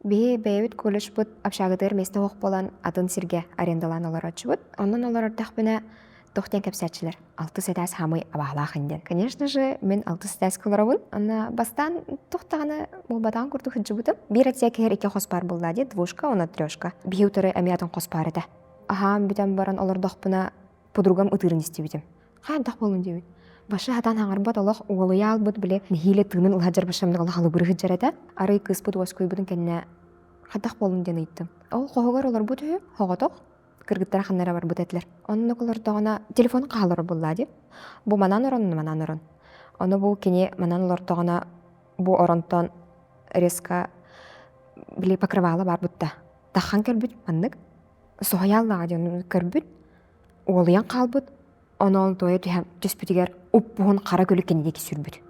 Биһи бэйэбит колледжпыт общагытыгар миэстэ суох буолан атын сиргэ арендалаан олорооччубут. Онон олорордохпуна туох диэн кэпсээччилэр алтыс этээс хаамый абаалаах диэн. Конечно же, мин алтыс этээскэ олоробун. Онно бастаан туох даҕаны буолбатаҕын курдук сылдьыбытым. Биир отсекиһэр икки хос баар буолла дии, двушка уонна трешка. Биһи утары эмиэ атын хос баар этэ. Аһаан бүтэн баран олордохпуна подругам ытыырын истибитим. Хайдах буоллун диэбит. Башы хатан хаҥарбат олох уолуйа албыт били нэһиилэ тыынын ылһадьар башамнык олох алыбыры сылдьар этэ. Арай кыыспыт уоскуйбутун кэннэ хайдах буоллун диэн ыйыттым. Ол хоһугар олорбут үһү, хоҕотох кыргыттара ханна эрэ барбыт этилэр. Оннук олордоҕуна телефон хаалар буоллаа дии. Бу манан орон, манан орон. Ону бу кини манан олордоҕуна бу оронтон резко били покрывало баар бутта. Таххан кэлбит маннык соһуйааллаҕа диэн көрбүт уолуйан хаалбыт, онон туойа түһэн түспүтүгэр уп-уһун хара күлүк кинини сүүрбүт.